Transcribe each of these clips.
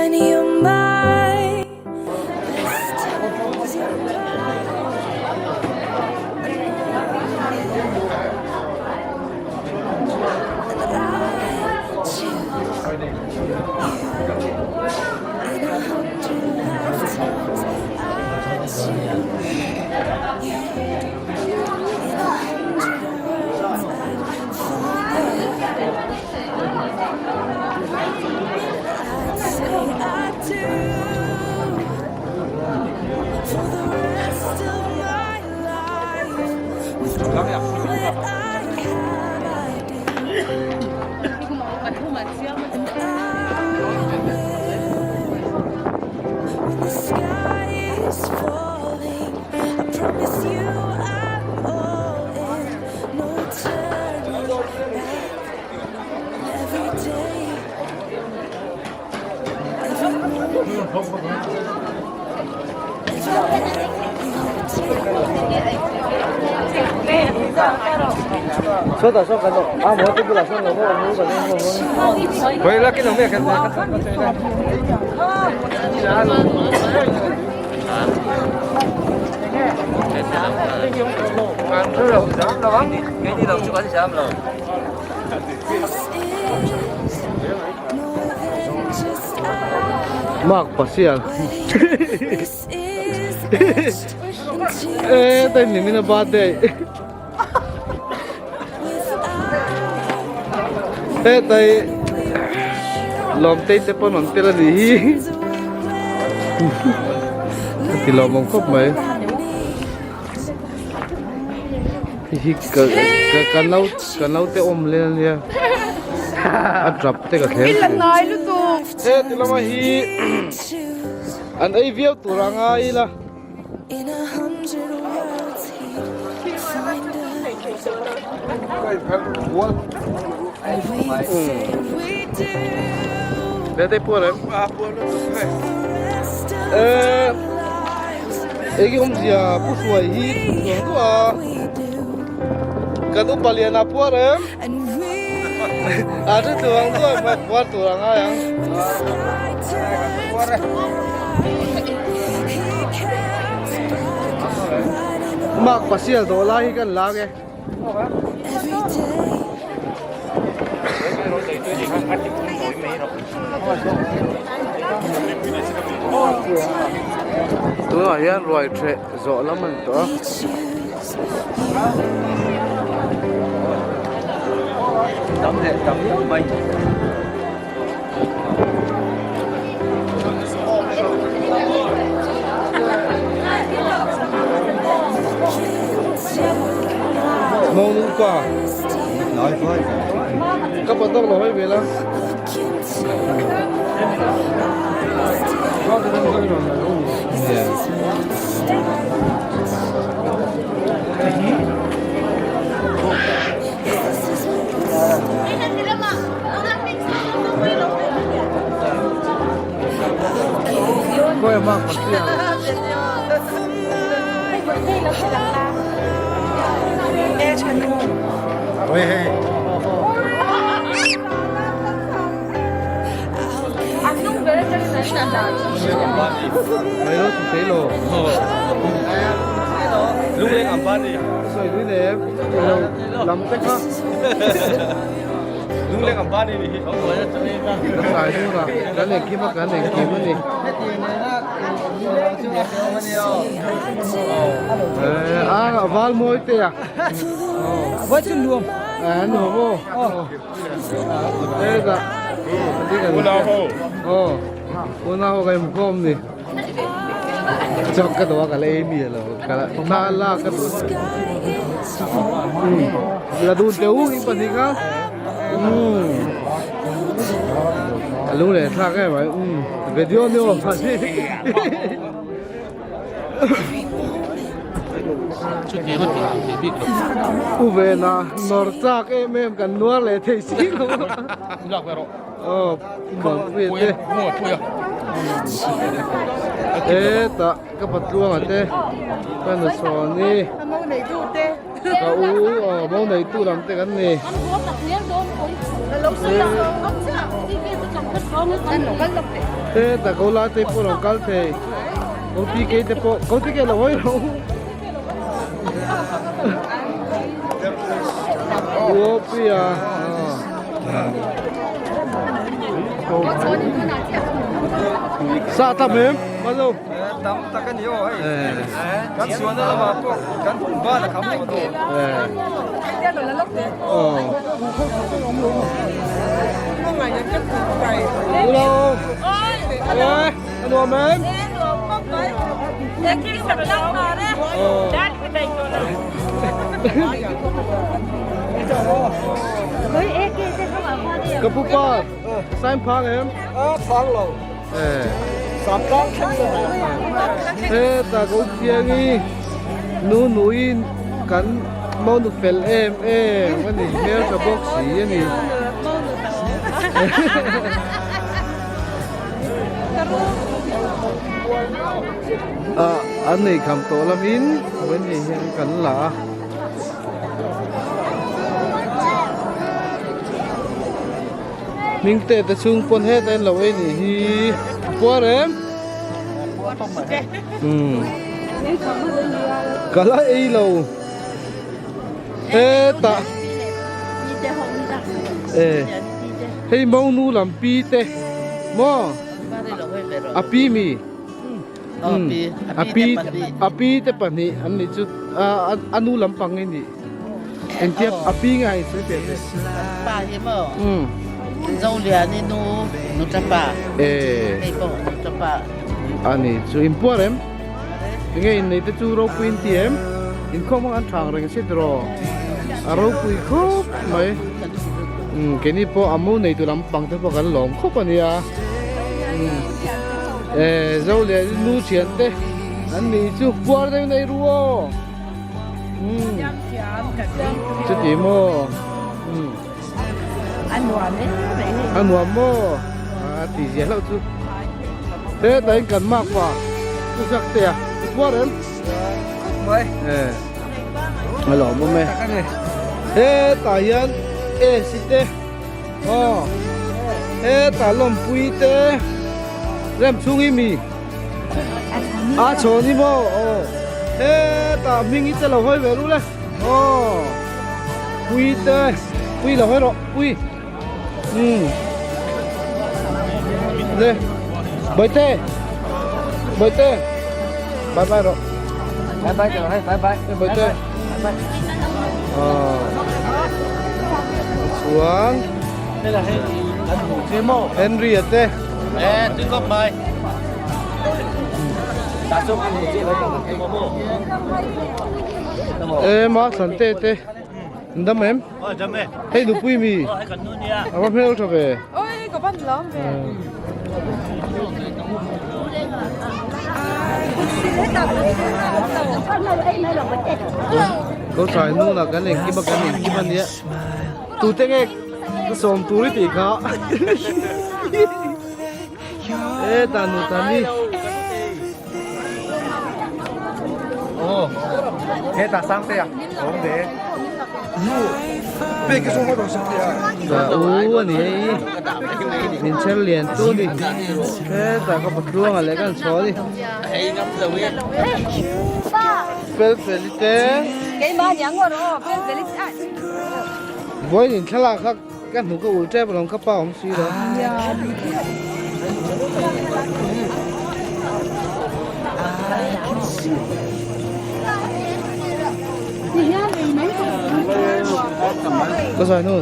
And you're my best times, you're my And I choose you in 100 lifetimes. I choose you in 100 worlds. I'd find you. I'd say I do for the rest of my life. With all that I have, I do. And I will. When the sky is falling, I promise you I'm all in. No turning back. And every day, every moment, every breath you take. Sawtah saw kan a maw te bulah sawn lo maw awm kan en maw Hoi la kin awm e kan kan kan sawi This is more than just our Mark Pasial wedding. This is etched into e tai ni mina birthday with our e tai lawm te te pawn an tel a ni hi ti lawm awm khawp mai hei hi ka ka ka nau ka naute awm len a nia a tap te ka thlem thin he ti lama hi an ei viau tur a ngai ila. Để puar em. Ờ, egi awmzia pu hruai hi nuam duh a kan upa lian a puar em a thu tur ang duh a puar tur a ngai ang. Mark Pasial dawh lai hi kan lak e. Tunah hian ruai ṭheh zawh lam a ni tawh a. Mawng pa ka pa tawk lo hei ve la. Kan engkim a kan engkim a ni a val mawi te a a nuam aw heta aw unau ho kan inkhawm ni chak ka duh a ka la ei mi alo ka la la ka duh la dun teh u in pahnih kha. Umm a lung leh thlak em mai umm video ni awm a ni u ve na nawr chak em em kan nuar leh thei si lo aw puia te hetah ka patluanga te ka nusawn hi. Ka u aw mo neitu lam te kan ni. Hetah ko lai te pawh a lo kal thei ko PK te pawh ko PK lo hawi ro Uopia Sa tam em bao nhiêu Tam tak a ni aw hei kan sualna lamah pawh kan ban a kham tawh dawn. Hello. Ê, anh nuam em. Ka pu pa, sign phang em? Phang lo. Sap tlang thleng lo. Heta ko thiangi nu nuin kan monu fel em em a ni hmeltha bawk si a ni. Ah an nei kham tawh lamin vawiin hian kan la a. Hming te te chhung pawn heta in lo ei nih hi puar em umm ka la ei lo hetah e hei monu lam pi te maw a pi mi umm a pi a pi te pahnih an nih chu a nu lampang i nih. Engtia a pi nge hai sawi teh teh. Pa hi maw? Um. Zolian i nu nu tapa. Eh. Hei pawh nu tapa. Ani chu in puar em? Enge in nei te chu ropui in ti em? In khawm ang an thang reng si tiraw? A ropui khawp mai. Um keini pawh a mo nei tu lampang te pawh kan lawm khawp ania. Um. Eh Zolian i nu thian te an nih chu puar deuh nei ru aw. Chuti maw A nuam em mai hei. A nuam maw a ti zia hlauh chu. Hetah in kan mak pa chu zak te a i puar em? Mai. Eh. A lawm awm e. Hetah hian AC te aw hetah lawmpui te rem chhung hi mi. A chhawn hi maw aw hetah hming hi che lo hawi ve ru le aw pui te pui lo hawi rawh pui umm le bawihte bawihte bye bye rawh bye bye chào hei bye bye bawihte aw chuan đây là hei an hmu che maw Henry a te Eh, tôi có mời. E ma thlan te te an dam em? Hei nupui mi a va hmel tha ve. Oi ka van lam ve. Ko thlai nu lah kan engkim a kan engkim a nia. Tute nge ka sawm tur i tih kha. E ta nu ta ni. Thế ta sang thế à? Không thế. Về cái số hoa đồng sang thế à? Ta u ani hei. Min cher lian tu ni. He ta ka patluang a leh kan chhaw ni. Fel fel i te. Vawiin in thlalak kha ka hnu ka ul tep alawm ka pa awm si lo. Ka zai nu.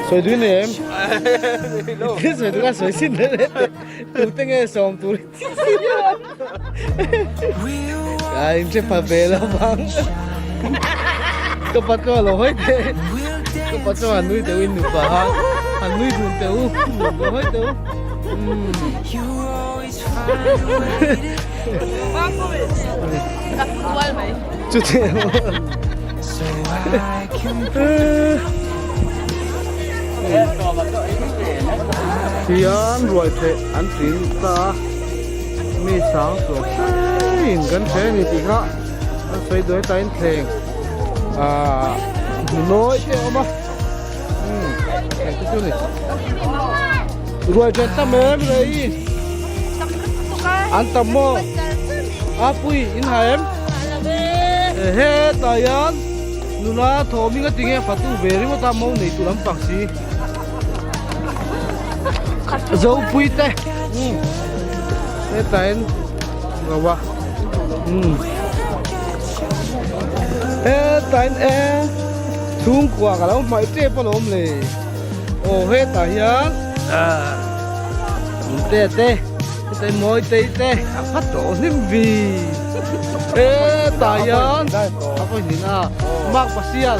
Sawi dui nei em? Sawi dui ka sawi sin le. Tute nge sawm tur A in hre pha ve lo vang Ka pa chuan a lo hawi teh Ka pa chuan a nui teh u in nupa a a nui dun teh u lo hawi teh u Chutih Tihian ruai theh an tling ta a, mi sang suak fein kan hre a ni tih kha an sawi duai ta in thleng. Ahh hmuhnawi te a awm a umm heng te chu a ni ruai ṭhen tam em rei an tam maw a pui in ha em hetah hian nula thawm in a ti nge fatu ve ringawt a mo nei tur lampang si zopui te umm hetah hian lo a umm hetah hian e chhungkua ka lo hmaih tep alawm le aw hetah hian ah nute te heta hi mawi tei te a va tawh hlim vi hetah hian a vawi hnih a mark pasial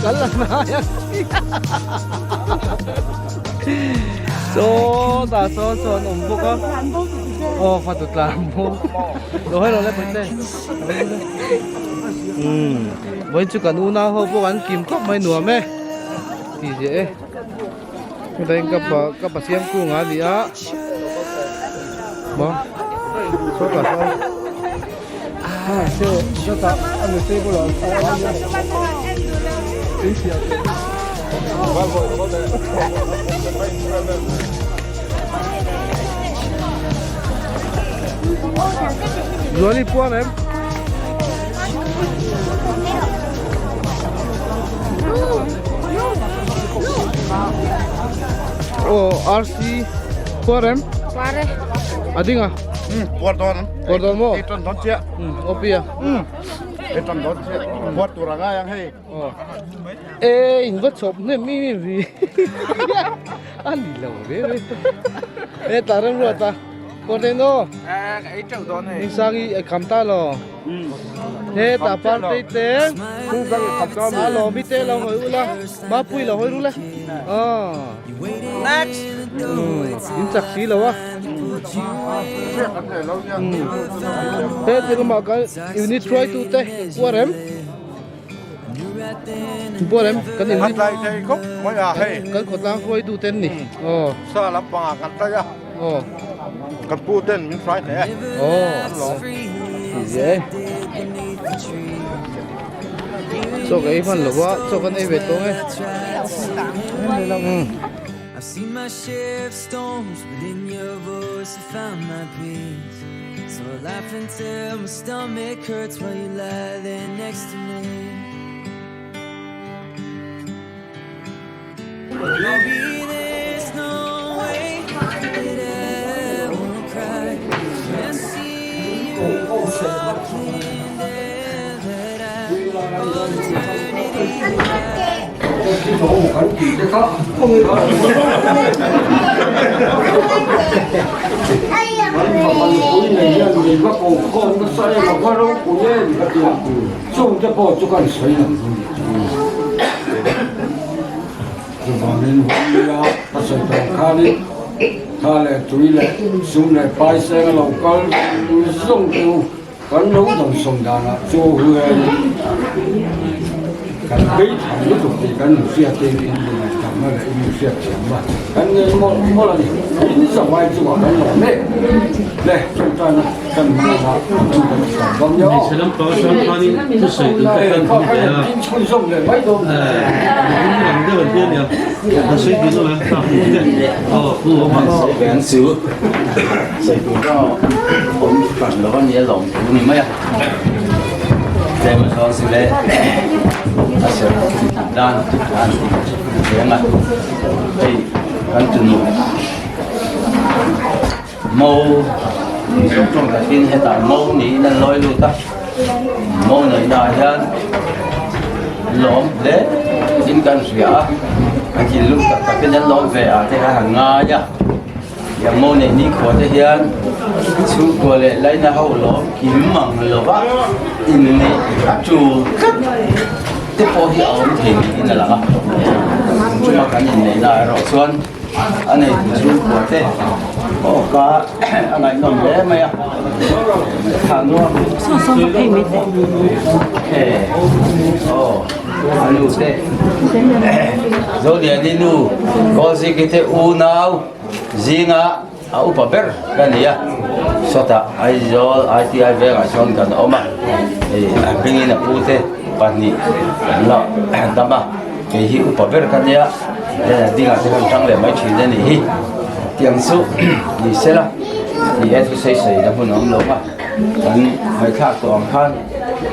kan la hnai a sawtah sawn sawn awm bawk a aw fatu tlan bawk lo hello le pawite umm vawiin chu kan unau ho pawh an kim khawp mai nuam e tih ziah e heta in ka pa ka pa siam kung a ni a maw sawtah sawn Zuali puan em? Aw RC puar em? Puar e. A ding a? Puar dawn. Puar dawn maw? Ei tan dawn chiah. Aw pia. Ei tan dawn chiah. Puar tur a ngai ang hei. E in va chawp hnem mi mi vi. A ni lo ve ve. E ta rem ruat a. Puar dawn aw. Ei teuh dawn hei. Ning sang i kham ta lo. He ta par te te. A lo mi te lo hawi ula. Mapui lo hawi ru le. Next. In chak si lo a. He ti lamah kan unit hruaitu te puar em? Puar em? Kan unit tlai thei khawp mai a hei. Kan khawtlang hruaitu ten ni. Aw. Sa lampangah kan tlai a. Aw. Kan pu ten min hrai hle. Aw. Ye. Chaw ka ei hman lo va, chaw kan ei ve tawng e. Umm. Chungte pawh chu kan sawi lo thung Chuvangin Huangnia ka sawi tawh khanin tha leh tui leh sum leh pai seng a lo kal zawng te u kan lo dawnsawm danah chaw huain kan bei tham lutuk tih kan inhriatin in ngaihtuahna leh in inhriatthiam a kan ngei mawlh mawlh a ni. In zavai chungah kan lo mek le tawngtaina kan hman a kan kan thiam dawn nia aw. Hmeichhe lampang atang khanin thusawi tur te khan hmu ve a. In chhunzawm leh mai dawn. Mihring ang deuh an ti a nia. An sawi dun awm em? Tah hmuh te. Aw pu awm ang. Sawi chu sawi tur ka awm hran lo a nia lawm thu ni mai a. Tlem a zawng chu le a serh dan an ti hleng a. Hei kan tunu Mo Mizo tawng takin hetah mo niin an lawi lut a, mo neihna ah hian lawm hle in kan hria a, an thinlung tak takin an lawm ve ah te khan an ngai a, tiang mo neih nikhua te hian chhungkua leh laina ho lawm kim ang lova inneih a tul tlat te pawh hi a awm thei niin a lang a, chuma kan inneihna erawh chuan. A nei tu chhungkua te aw ka a ngaihnawm hle mai a thla nuam aw a nu te Zoliani nu Kawlziki te unau zinga a upa ber ka ni a sawtah Aizawl ITI vengah sawn kan awm a hei a hmingin a pu te. pahnih kan la dam a kei hi upa ber ka nia dingah te khan tang leh mai thin a nih hi tiang chu ni sela ni e thusawi sawi na hun a awm lo va kan ngaihthlak tawh ang khan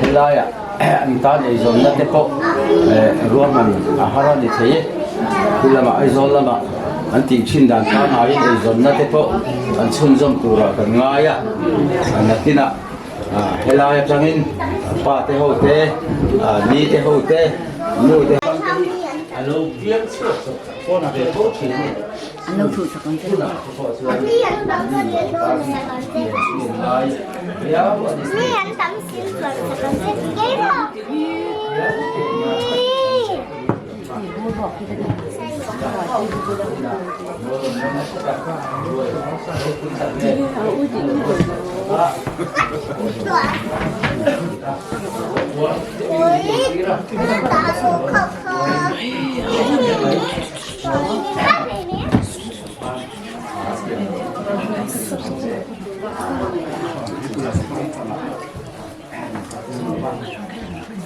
helaiah an tan eizawnna te pawh ruahman a har a ni thei e khu lamah Aizawl lamah an tih thin dan pangaiin eizawnna te pawh an chhunzawm turah kan ngai a nakinah Helai atangin pa te ho te, ni te ho te, nu te ho te hi a lo piang chhuak chawp pawn ve fo thin a ni. Tunah te pawh chuan mi leh pa hi lian chu in ngai viau a ni.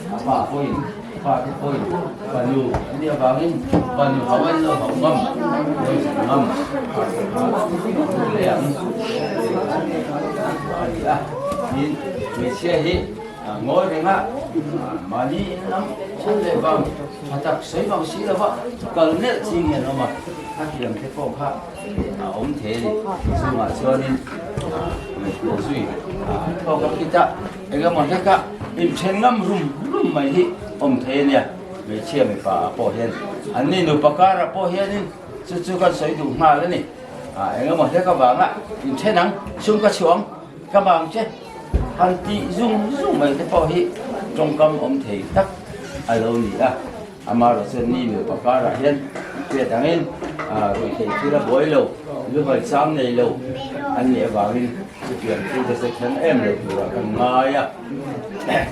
A pa pawhin a pa te pawhin fanu an nih avangin fanu hau an lo hauh ngam lo zir ngam leh ang a ni a tin hmeichhia hi ngawi reng a mahni in lam chhun leh vang tha tak sawi vang si lova kal nelh ching hian a awm a a thiam te pawh kha a awm thei a ni chungah chuanin ngaihtuah zui thawk a khit a engemaw hlek a inthen ngam rum rum mai hi awm thei a nia hmeichhia mipa ah pawh hian an ni nupa karah pawh hianin chu chu kan sawi duh nghal a ni engemaw hlek avanga inthen ang chhung ka chhuang ka bang che han tih zung zung mai te pawh hi tawngkam awm thei tak a lo ni a. Amaherawhchu ni nupa karah hian hriat angin ruihtheih thil a buai lo, luhawi chang nei lo an nih avangin chutiang thil te chu thleng em lo turah kan ngai a.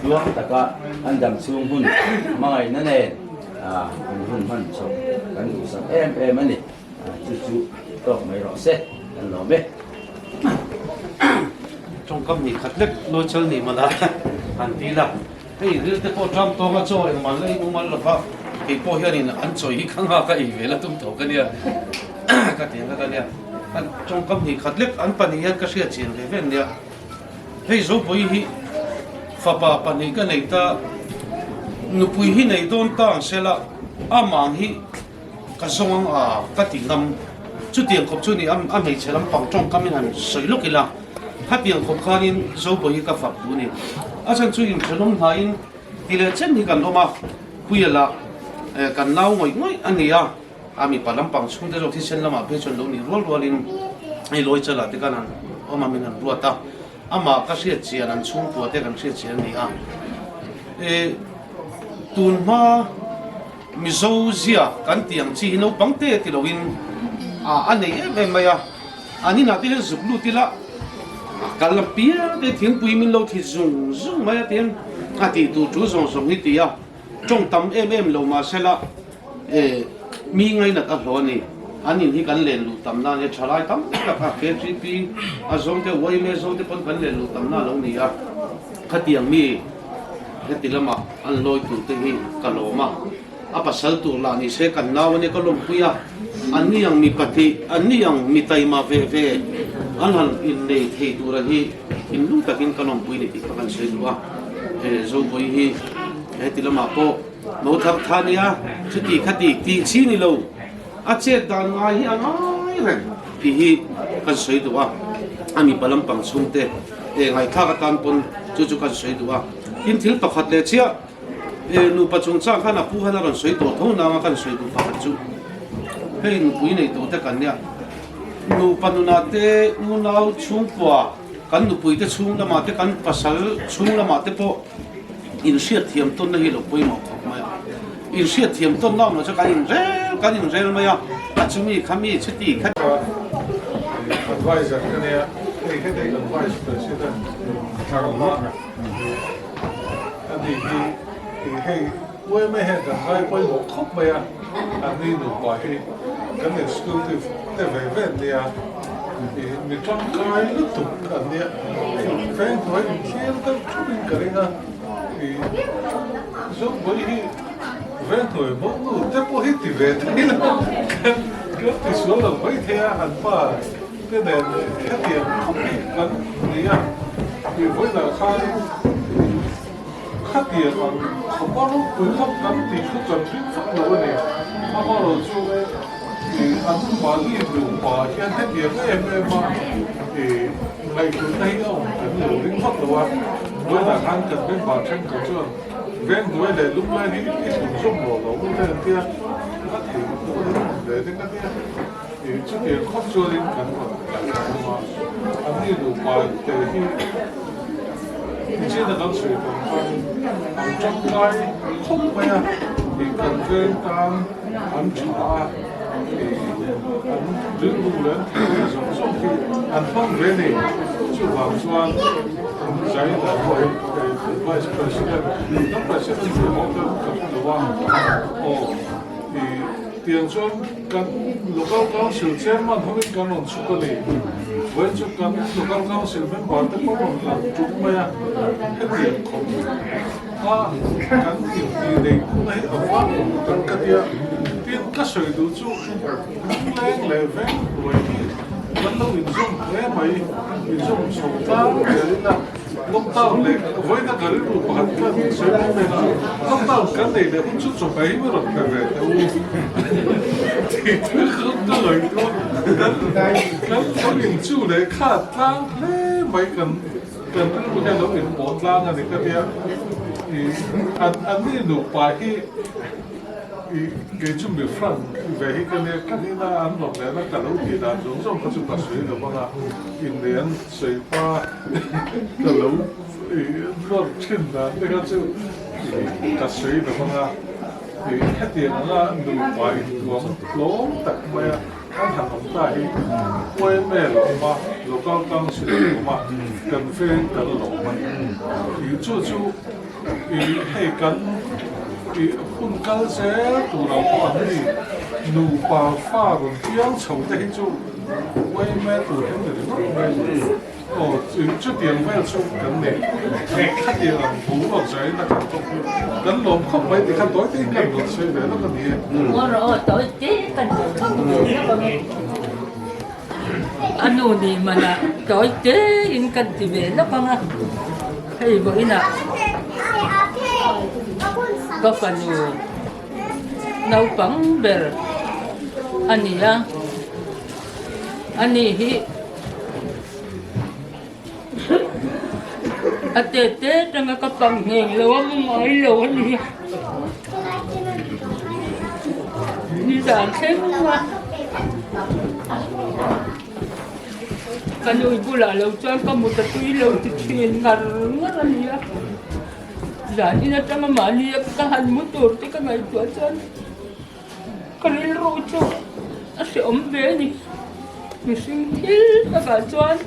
Tluang taka an dam chhung hun hmangaihna nen an hun hman chawp kan duhsak em em a ni. Chu chu tawk mai rawh se, kan lawm e. Tawngkam ni khat lek Lochal ni mala han ti la. Hei ril te pawh ṭam tawnga chaw engmal la in umal lova, kei pawh hianin an chawi hi ka nghak a ei ve la tum tho ka nia ka ti ang ka nia. An tawngkam hnih khat lek an pahnih hian ka hriat chian ve ve nia. Hei Zobawi hi fapa pahnih ka nei ta, nupui hi nei dawn ta ang sela amah hi ka zawng ang a ka ti ngam. Chutiang khawp chu ni a hmeichhe lampang tawngkamin han sawi lawk ila. Khatiang khawp khanin Zobawi hi ka fak duh a ni. A chhan chu inthenawm hnaiin ti leh chen hi kan awm a, Puia lah kan nau ngawih ngawih a ni a, a mipa lampang chhungte zawk thisen lamah phei chuan lo nih rual rualin hei Lawichalah te khan han awm a, min han ruat a, amah ka hriat chian an chhungkua te kan hriat chian a ni a. Tun hma Mizo zia kan tih ang chi hi naupang te ti loin a nei em em mai a. An inah te hian zuk lut ila a kal lam piang te thingpui min lo thli zung zung mai a tiang a tih tur chu zawng zawng hi ti a, tawng tam em em lo mahsela eh mi ngainat a hlawh a ni. An in hi kan len luh tam na ania thalai tam tak a KTP a zawng te yma zawng te pawn kan len luh tam na a lo ni a, khatiang mi heti lamah an lawi tur te hi ka lawm a. A pasal tur lah ni se kan nau ania ka lawmpui a, an ni ang mi pahnih, an ni ang mi taima ve ve an han innei thei tura hi thinlung takin ka lawmpui ni tih kha kan sawi duh a. He Zobawi hi heti lamah pawh no thar tha nia, chuti khati tih chi ni lo, a chet dan ngai hi a ngai reng tih hi kan sawi duh a, a mipa lampang chhungte ngaihthlak atan pawn chu chu kan sawi duh a. Tin thil pakhat leh chiah. E nupa chungchang khan a pu khan a rawn sawi tawh tho nang a kan sawi duh pakhat chu hei nupui nei tawh te kan nia nupa nunah te unau chhungkua kan nupui te chhung lamah te kan pasal chhung lamah te pawh inhriat thiam tawnna hi lo pawimawh khawp mai a inhriat thiam tawnna awm loh chu kan inrel kan inrel mai a a chumi kha mi chuti kha Advisor ka nia hei heti kan vice president A ni hi hei uaima hian kan ngai pawimawh khawp mai a, an ni nupa hi kan executive te ve ve an nia, mi tangkai lutuk an nia, veng hnuai inthlir deuh thupin ka ring a. Zobawi hi Venhnuai mawhnu te pawh hi ti ve thei lo kan kan ti sual lo mai thei a, an pa te nen hetiang khawp hi kan ni a, tih vawiinah khan khatiang ang khawpa ropui khawp kan tih chu kan ring vak lo a ni. Amaherawhchu an mahni nupa hian hetiang em em a ngaihtuahna hi a awm kan lo ring vak lo a, vawiinah khan kan member thenkhat chuan Venghnuai leh Lunglai hi i thlun zawm rawh lo u te an tia, a thei pawh a ring awm ve ding a nia. Ih chutiang khawp chuanin kan rawn kal thung a, an ni nupa te hi nichina kan sawi tawh ang khanin an tangkai khawp mai a, ih kan veng tan an tha a, ih an rilru leh an theihna zawng zawng hi an hmang ve a ni. Chuvang chuan Zaina pawh hi Vice President, kan President hi haw kan ka hre lo a, aw ih tiang chuan kan Local Council Chairman hovin kan rawn chhuk a ni. Vawiin chu kan Local Council member te pawh rawn lang ṭum mai a, hetiang khawp a kan intih neih phung hi a vang awm tak ka tia. Tin, ka sawi duh chu lungleng leh veng hnuai hi kan lo inzawm hle mai, inzawm chho tlang zelin a lockdown leh vawiina ka rilru pakhat khan min sawi mai mai a, lockdown kan nei leh hun chu chawhmeh hi min rawn pe ve teh u tih te kha ka ngaihtuah kan kan lo inchu leh kha tlang hle mai kan kan rilru hian lo inpawh tlang a ni ka tia ih an an ni nupa hi ih kei chu mi frank ve hi ka nia ka nihna an rawn lehna ka lo tih dan zawng zawng kha chu ka sawi lo vang a inneih an sawi pa ka lo nawr thin dan te kha chu ka sawi lo vang a, hetiang anga nupa intuam tlawm tak maia kan han awm ta hi yma la awm a, Local Council la awm a, kan veng kan la awm a ni. Chu chu hei kan hun kal zel turah pawh an ni, nupa fa rawn piang chho te hi chu yma tur hi ni ringawt mai a ni. Aw, chutiang vel chu kan nei. Khatiang ang boruak zain a kan tawk hi kan lawm khawp mai ti khan tawi te kan rawn sawi ve lawk a ni e. Aw tawi te kan rawn sawi ve lawk a ni. A nu ni manah tawi te in kan ti ve lawk ang a. Hei vawiinah ka fanu naupang ber a ni a. Ani hi a te te atanga ka pang ngheng lo a mu ngai lo a ni a nizan thleng a ka nui bulah lo chuan ka mut a tui lo ti thin ngar ngar a ni a zanin atanga mahni a ka han mu tur te ka ngaihtuah chuan. Ka rilru chu a hrehawm ve a ni. Mihring thil takah chuan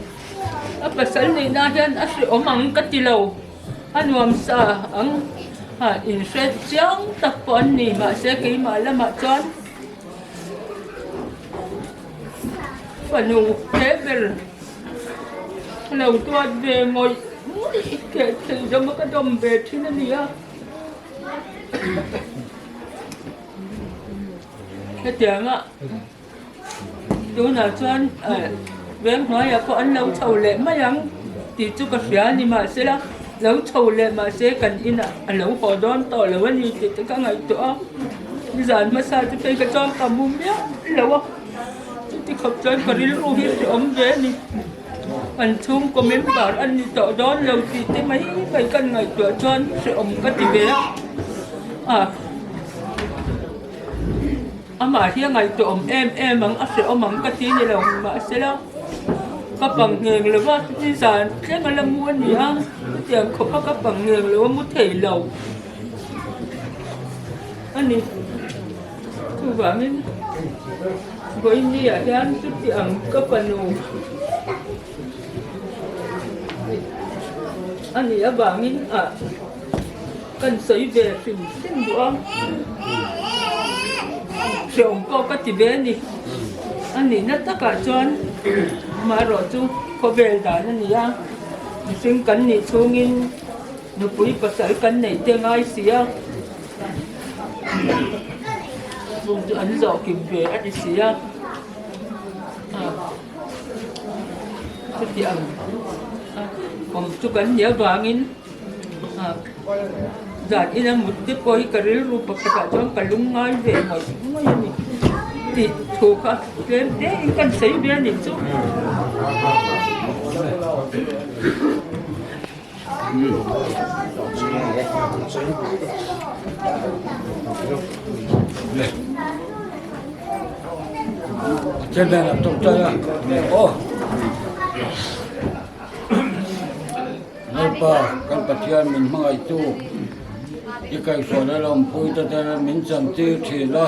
a pasal neihna hian a hrehawm ang ka ti lo. A nuam sa ang a inhre chiang tak pawh an ni. Mahse keimah lamah chuan fanu hle ber lo tuat ve ngawih ngawih keh thei zawma ka dawm ve thin a ni a. Hetianga tunah chuan veng hnuaiah pawh an lo chho leh mai ang tih chu ka hria a ni mahsela lo chho leh mahse kan inah a lo haw dawn tawh lo a ni tih te ka ngaihtuah a nizan hmasa te phei kha chuan ka mu miah lo a chuti khawp chuan ka rilru hi a awm ve a ni. An chhungkaw member an ni tawh dawn lo tih te mai mai kan ngaihtuah chuan hrehawm ka ti ve a, ah amah hi a ngaihtuah awm em em ang a hrehawm ang ka ti ni lo mahsela ka pang ngheng lo va nizan thleng a la mu a ni a chutiang khawp a ka pang ngheng lo a mu thei lo a ni chuvangin. Vawinia hian chuti ang ka fanu a nih avangin ah kan sawi ve hrim hrim duh a, hrehawm pawh ka ti ve a ni. A nihna takah chuan amaherawh chu khawvel dan a ni a, mihring kan nih chhungin nupui pasal kan neih te ngai si a. Chung chu an zawh kim ve a ni si a, chuti ang awm chu kan nih avangin zan ina mut te pawh hi ka rilru pakhatah chuan ka lung ngai ve ngawih ngawih a ni tih thu kha tlem te in kan sawi ve a nih chu. Lalpa kan Pathian min hmangaihtu i kaihhruaina lawmpuite te min chantir thin a,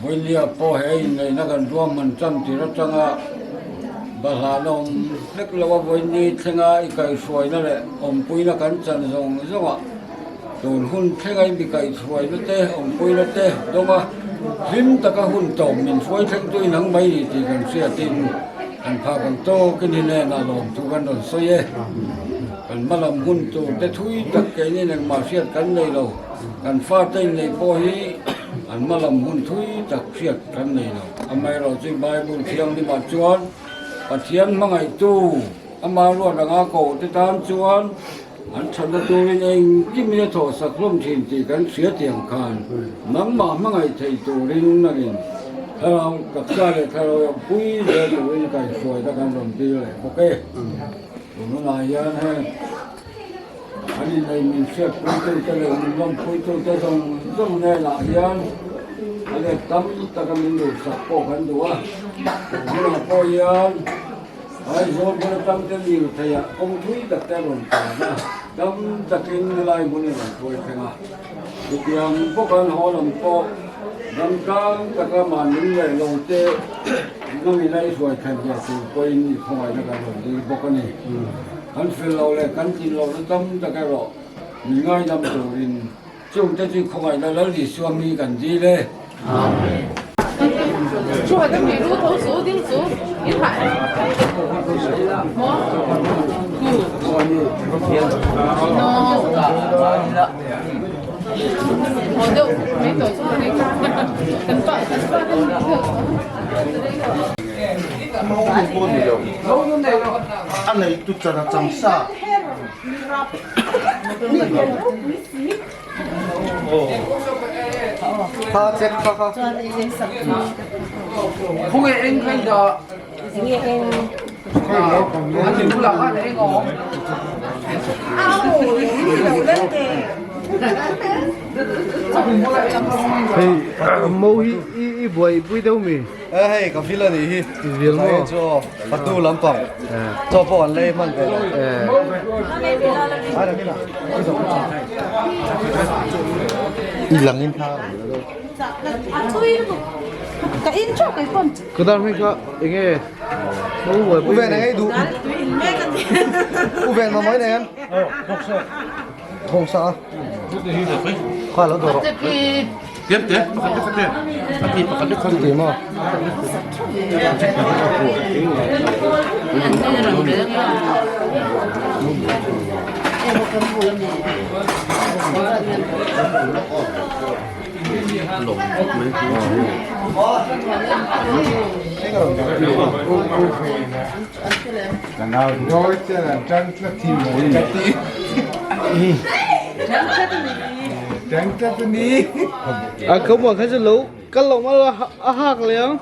Vawinia pawh he inneihna kan ruahman tan tir atanga Balhlan a awm hlek lo a, Vawini thlenga i kaihhruaina leh awmpuina kan chan zawng zawngah tun hun thlenga i mi kaihhruaina te awmpuina te dawnga hlim taka hun tawp min hruai thlengtu in ang mai ni tih kan hriatin kan phak ang tawkin hi hnenah lawmthu kan rawn sawi e. Kan hmalam hun tur te thui tak keinin engmah hriat kan nei lo. Kan fate inneih pawh hi an hmalam hun thui tak hriat kan nei lo. Amaherawhchu Bible thianghlimah chuan Pathian hmangaihtu ama ruat anga kohte tan chuan an thatna turin engkimin a thawhsak hlawm thin tih kan hria tiang khan nangmah hmangaih thei turin nangin thlarau taksa leh thlarau pui zel turin kaihhruaina kan rawn dil leh bawk e. Tun hunah hian heng An inei min hriatpuitute leh min lawmpuitute zawng zawng hnenah hian a let tam taka min duhsak pawh kan duh a. Tun hunah pawh hian Aizawl bul atang te lirtheiah kawng thui tak te a rawn tlan a, tam takin helai hmun a rawn hruai thleng a. Chutiang bawk an haw lam pawh damtlang taka mahni leh lo te nangin a i hruai thlen ve tur pawhin i khawngaihna kan rawn dil bawk a ni. Kan fel lo leh kan tlin lohna tam tak erawh min ngaidam turin chungte chu khawngaihna Lal Isua mi kan dil e. Amen. A neitu chan a chang sa. Kha check kha kha. Khawnge eng kha i dah? A ti bulah khan eng a awm. Hei mo hi i buaipui deuh mi? E hei ka vil a nih hi. I vil maw? Hei chu patu lampang chaw pawh an lei hman ve lo. I langin kha. Ka dar hming kha enge mo buaipui U ven eng ei duh. U ven mamawh in em? Thawng sa a. Kha lo dawr rawh. Tiam te, pakhat te khat te. A ti pakhat te khat. Ti maw? A ka muah kha chu lo kal lo ma a hak leh ang.